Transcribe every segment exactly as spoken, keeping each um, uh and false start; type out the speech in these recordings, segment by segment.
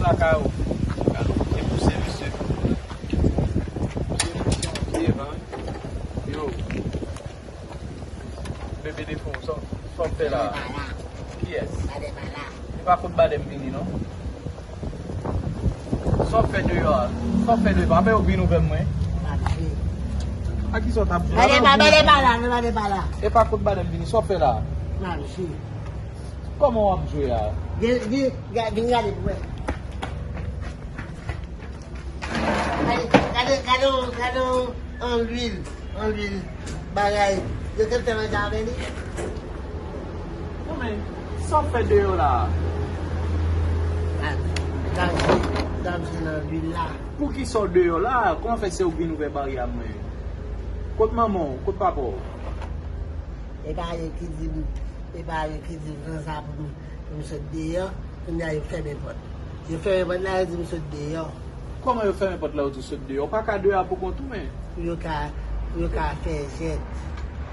Kaka yo. Kaka yo. Se pou se, mesye. Se pou se, mesye, man. Yo. Bebe Defo, sa, sa w fè la? Badè pa la. Kiyès? Badè pa la. E pa kot badè m vini, non. Sa w fè deyò a? Sa w fè deyò? Apre yo vin ouvè mwen. M ap jwe. A ki sa w t ap jwe? Badè pa, badè pa la, non, badè pa la. E pa kot badè m vini, sa w fè la? M ap jwe. Kòman w ap jwe a? Vin, vin, ga-, vin gade pou wè. Gade, gade, gade yon, gade yon, yon lwil, yon lwil bagay. Yo te fè manje avè li. Non, men, sa w fè deyò la? Danje, danje nan lwil la. Poukisa w deyò la? Kòman fè se ou k vin ouvè baryè a mwen? Kot manman w? Kot papa w? E pa yo ki di m, e pa yo ki di m konsa pou m, pou m sot deyò. Kounye a, yo fèmen pòt. Yo fèmen pòt la, yo di m sot deyò. Kòman yo fèmen pòt la, yo di w sot deyò? Ou pa ka deyò a pou kont ou, men. Pou yo ka, pou yo ka fè jwèt.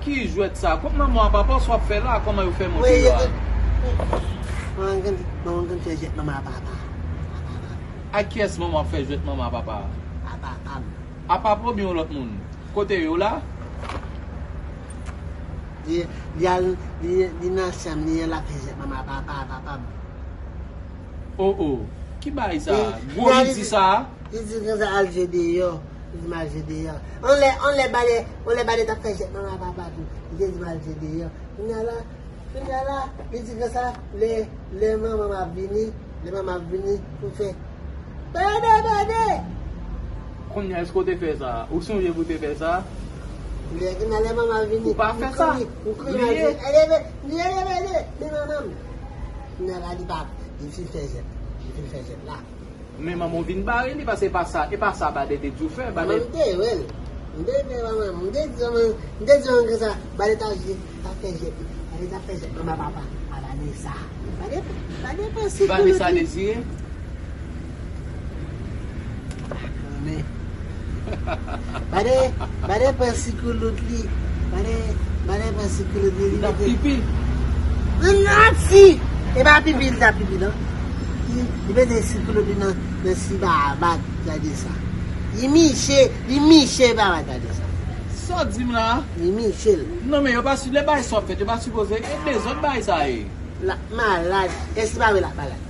Ki jwèt sa? Kot manman w a papa w, sa w ap fè la? Kòman yo fèmen w deyò a? Manman konn, manman konn fè jwèt manman a papa. A papa m. A kiyès manman w ap fè jwèt manman a papa? A papa m. A papa w oubyen yon lòt moun? Kote yo la? Li, li al, li, li nan chanm li, l ap fè jwèt manman a papa, a papa m. O, o, ki bagay sa? Gwo midi sa? Li di konsa al jwe deyò. Li di m al jwe deyò. Anlè, anlè badè, anlè badè t ap fè jwèt manman a papa tou. Li te di m al jwe deyò. Kounye a la, Kounye a la, li di konsa, lè, lè manman m ap vini, lè manman m ap vini, pou fè, "Bade, bade!" Kounye a, èske w te fè sa? Ou sonje pou w te fè sa? Lè, kounye a, lè manman m ap vini, ou pa fè sa? M kriye, m kriye, m di, "Ele, ele, ele, ele, men manman m." Kounye a la, li pa, li fin fè jwèt, li fin fè jwèt la. Men manman w vin bare li, paske e pa sa, e pa sa Badè te di w fè, Badè. Manman m te wè l. M te fè manman m, m te di manman, m te di manman konsa, Badè t ap jwe, t ap fè jwèt, Badè t ap fè jwèt manman papa. A Badè sa. Badè, Badè pran sikoulout li. Vanessa Désiré? Men. Badè, Badè pran sikoulout li. Badè, Badè pran sikoulout li. Li t ap pipi. Li mete, non, si. E pa pipi, li t ap pipi, non. Li, li mete sikoulout li nan, nan si babad, gade sa. Li miche, li miche babad, gade sa. Sa w di m la? Li miche l. Non, men yo pa si, lè bagay sa w ap fèt, yo pa sipoze, e dezòd bagay sa ye. L ap malad. Èske pa vre l ap malad?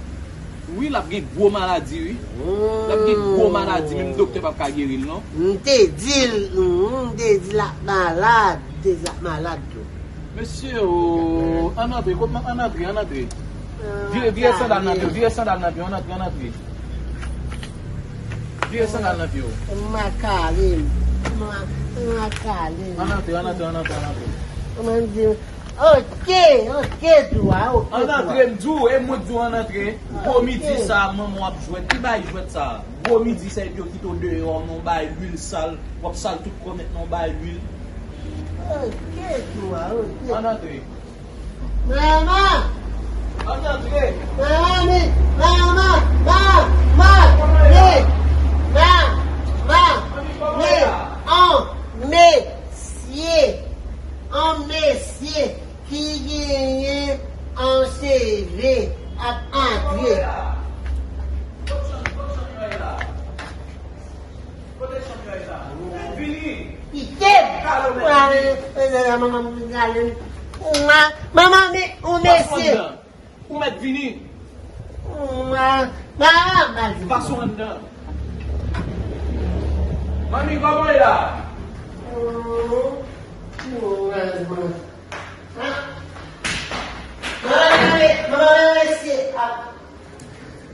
Wi, l ap gen gwo maladi, wi. L ap gen gwo maladi, menm doktè p ap ka geri l, non. M te di l, m te di l ap malad, m te di l ap malad tou. Mesye, o, ann antre, kot, ann antre, ann antre. Vire, vire sandal nan pye w, vire sandal nan pye w, ann antre, ann antre. Vire sandal nan pye w. M a kale m. M a, m a kale m. Ann antre, ann antre, ann antre, ann antre. Mwen di, oke, oke, tou a, oke, tou a. Ann antre, m di w, e mwen k di w ann antre. Gwo midi sa, manman w ap jwèt. Ki bay jwèt sa? Gwo midi sa, epi yo kite w deyò, non, bay lwil sal. W ap sal tout kò nèt, non, bay lwil. Oke, tou a, oke. Ann antre. Manman! Ann antre. Manman, mi, manman, ma, ma, mi, ma, ma, mi, an, mesye, an, mesye. Ki genyen an cheve ap antre. Kite m! Manman m vin rale m. Manman, men, ou mesye. Ou mèt vini. Manman, manman. Pase w anndan. Manmi, kòman w ye la?